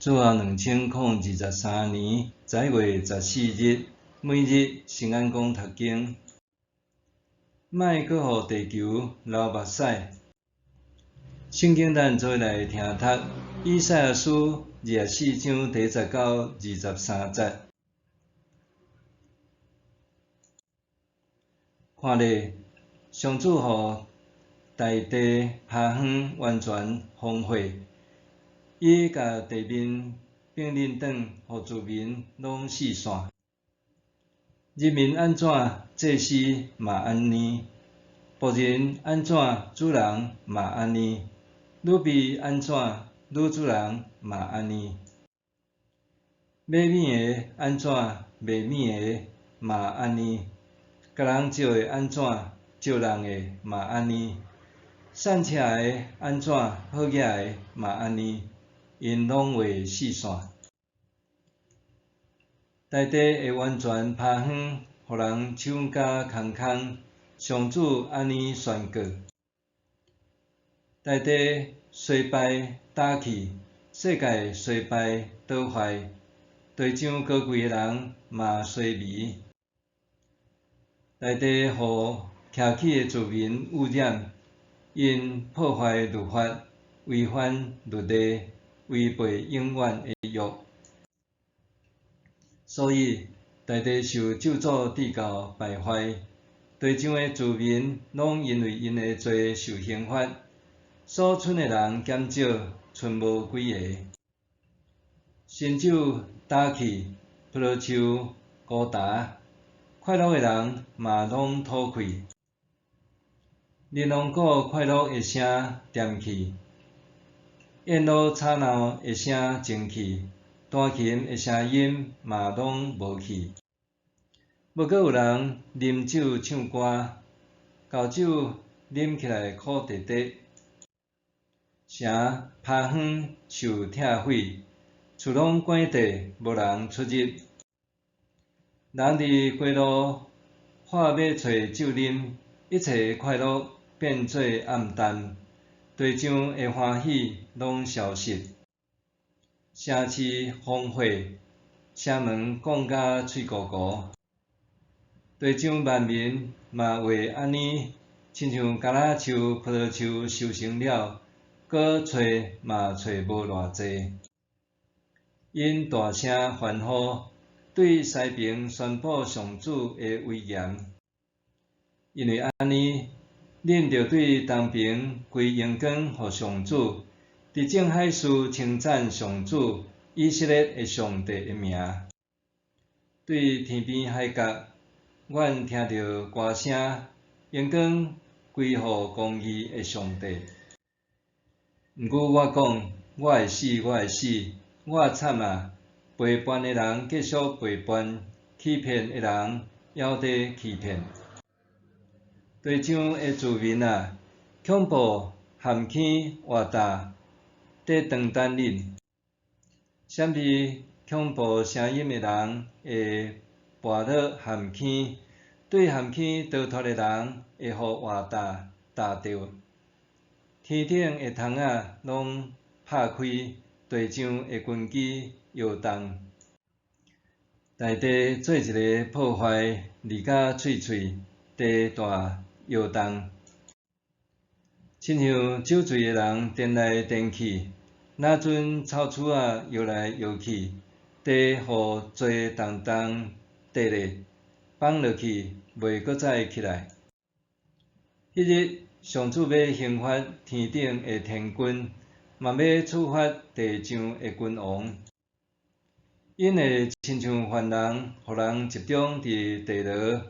主後2023年11月14日，每日聖安講讀經，莫閣予地球流目屎。聖經咱做伙來聽讀以賽亞書24章第1節到23節。看咧，上主予大地拍昏完全荒廢。伊共地面反輪轉，予住民攏四散。人民按怎，祭司嘛按呢；僕人按怎，主人嘛按呢；女婢按怎，女主人嘛按呢。買物的按怎，賣物的嘛按呢；共人借的按怎，借人的嘛按呢；散赤的按怎，好額的嘛按呢。𪜶攏會四散，大地會完全拍昏，予人手甲空空。上主按呢宣告：大地衰敗焦去，世界衰敗倒壞，地上高貴的人嘛衰微。大地予徛起的子民污染，𪜶破壞律法，違反律例。違背永遠的約，所以大地受咒詛至到敗壞，地上的住民攏因為𪜶的罪受刑罰，所賰的人減少，賰無幾个。新酒焦去，葡萄樹枯焦，快樂的人嘛攏吐氣，琳琅鼓快樂的聲恬去。宴樂吵鬧的聲靜去，彈琴的聲音嘛攏無去。無閣有人啉酒唱歌，厚酒啉起來苦澀澀。城拍昏受拆毀，厝攏關閉，無人出入。人佇街路喝欲揣酒啉，一切快樂變做暗淡。地上的歡喜攏消失，城市荒廢，城門關甲喙糊糊。地上萬民嘛會按呢，親像橄欖樹、葡萄樹收成了，閣揣嘛揣無偌濟。𪜶大聲歡呼，對西爿宣布上主的威嚴，因為按呢。恁著對東爿歸榮光予上主，佇眾海事稱讚上主以色列的上帝的名。對天邊海角，阮聽著歌聲，榮光歸予公義的上帝。毋過我講，我會死，我會死，我慘啊！背叛的人繼續背叛，欺騙的人猶佇欺騙。地上的住民啊，恐怖、陷坑、活大，佇等待恁。啥物恐怖聲音的人會跋落陷坑，對陷坑逃脫的人會予活大踏著。天頂的窗仔攏拍開，地上的根基搖動。大地做一个破壞，離甲碎碎，地大搖動，親像酒醉的人顛來顛去，若陣草雛仔搖來搖去，地予罪重重綴咧，放落去，袂閣再起來。彼日，上主欲刑罰天頂的天君，嘛欲處罰地上的君王。𪜶會親像犯人，予人集中佇地牢，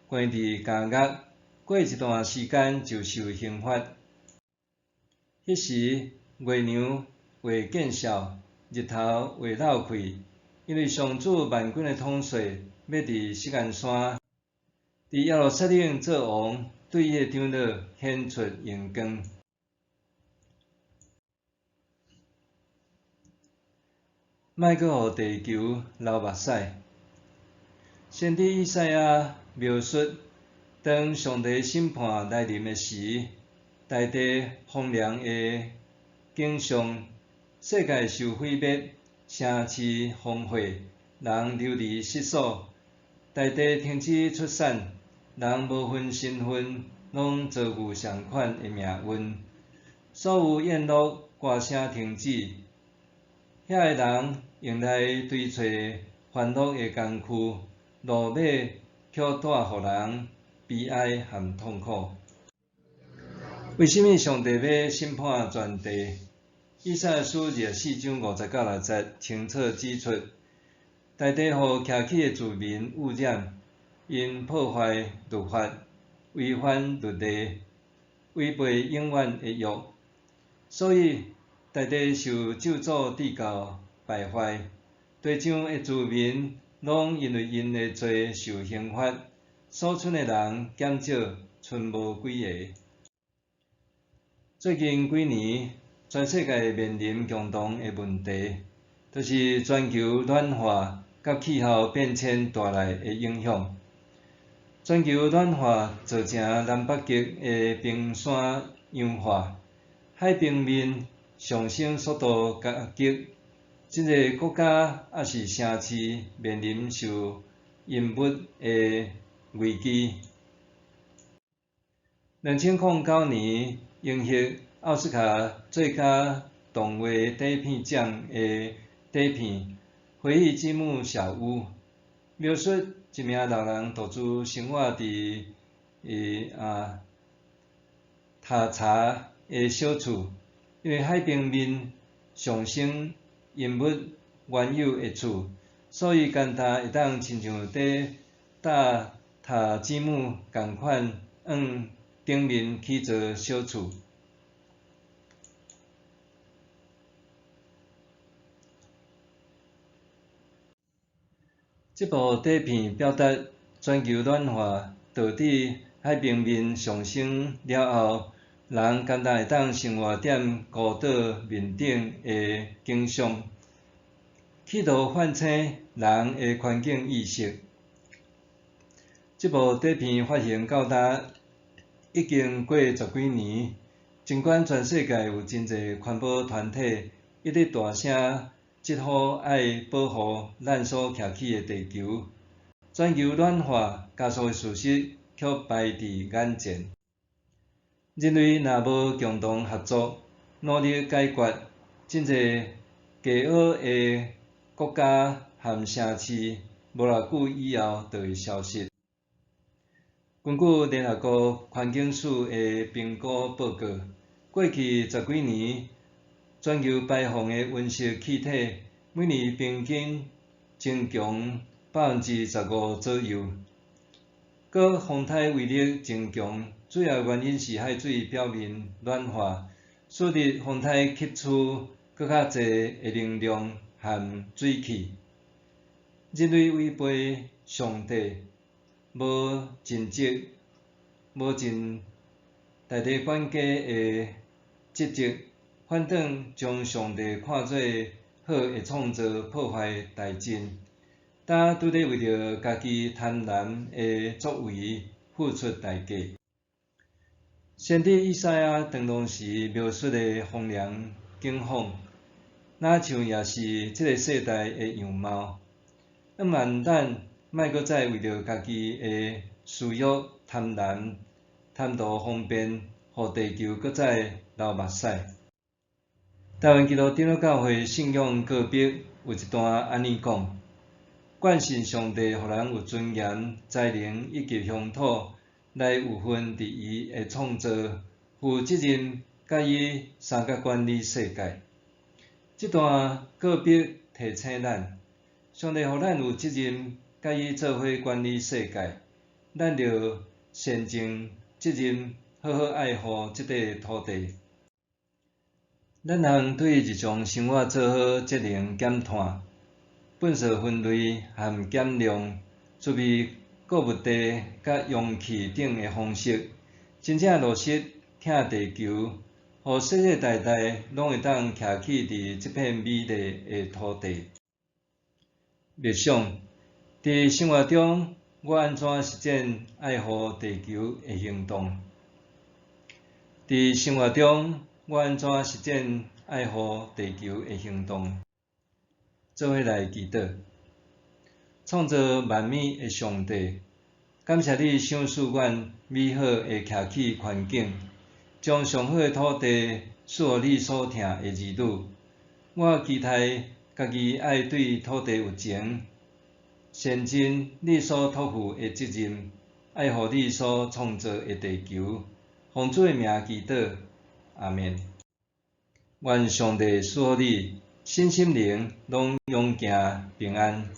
關佇監獄。過一段時間就受刑罰。彼時，月娘會見笑，日頭會漏氣，因為上主萬軍的統帥欲佇錫安山，佇耶路撒冷做王，對伊的長老顯出榮光。莫閣予地球流目屎。先知以賽亞描述。當上帝審判來臨的時，大地荒涼的景象，世界受毀滅，城市荒廢，人流離失所，大地停止出產，人無分身份，攏遭遇仝款的命運。所有宴樂歌聲停止，遐的人用來追揣歡樂的工具，路尾卻帶予人悲哀和痛苦。為啥物上帝欲審判全地？以賽亞書24章50到60節清楚指出，大地予徛起的子民汙染，𪜶破壞律法，違反律例，違背永遠的約，所以大地受咒詛至到敗壞。地上的子民攏因為𪜶的罪受刑罰，所賰的人減少，賰無幾个。最近幾年，全世界面臨共同的問題，就是全球暖化佮氣候變遷帶來的影響。全球暖化造成南北極的冰山融化，海平面上升速度加急，真濟國家抑是城市面臨受淹沒的危機。2009年榮獲奧斯卡最佳動畫短片獎的短片《回憶之母小屋》，描述一名老人獨自生活佇塔茶的小厝，因為海平面上升淹沒原有的厝，所以簡單會當親像佇搭塔之母仝款，往頂面起座小厝。這部短片表達全球暖化導致海平面上升了後，人敢若會當生活踮孤島面頂的景象，企圖喚醒人的環境意識。這部短片發行到今已經過十幾年，儘管全世界有真濟環保團體一直大聲疾呼愛保護咱所徛起的地球，全球暖化加速的事實卻擺佇眼前。人類若無共同合作，努力解決，真濟低矮的國家和城市，無偌久以後就會消失。根據聯合國環境署的評估報告，過去十幾年，全球排放的溫室氣體每年平均增強15%左右。閣風颱威力增強，主要原因是海水表面暖化，使得風颱吸取閣較濟的能量和水汽。人類違背上帝，無盡責、無盡大地管家的職責，反轉將上帝看做好的創造破壞大陣，呾拄咧為著家己貪婪的作為付出代價。先知以賽亞當當時描述的荒涼景況，若像也是這个世代的樣貌。向望咱莫閣再為著家己的私欲貪婪、貪圖方便，予地球閣再流目屎。台灣基督長老教會信仰告白有一段按呢講：願信上帝予人有尊嚴、才能以及鄉土，來有份佇伊的創造，負責任佮伊相佮管理世界。這段告白提醒咱，上帝予咱有責任佮伊做伙管理世界，咱著善盡責任，好好愛護這塊土地。咱通對日常生活做好節能減碳、垃圾分類和減量、儲備購物袋佮容器等的方式，真正落實疼地球，予世世代代攏會當徛起佇這片美麗的土地。默想，佇生活中，我按怎實踐愛護地球的行動？佇生活中，我按怎實踐愛護地球的行動？做伙來祈禱。創造萬物的上帝，感謝你賞賜阮美好的徛起環境，將上好的土地賜予你所疼的兒女。我期待家己愛對土地有情，善盡你所託付的責任，愛護你所創造的地球。奉主的名祈禱，阿們。願上帝賜予你身心靈攏勇健平安。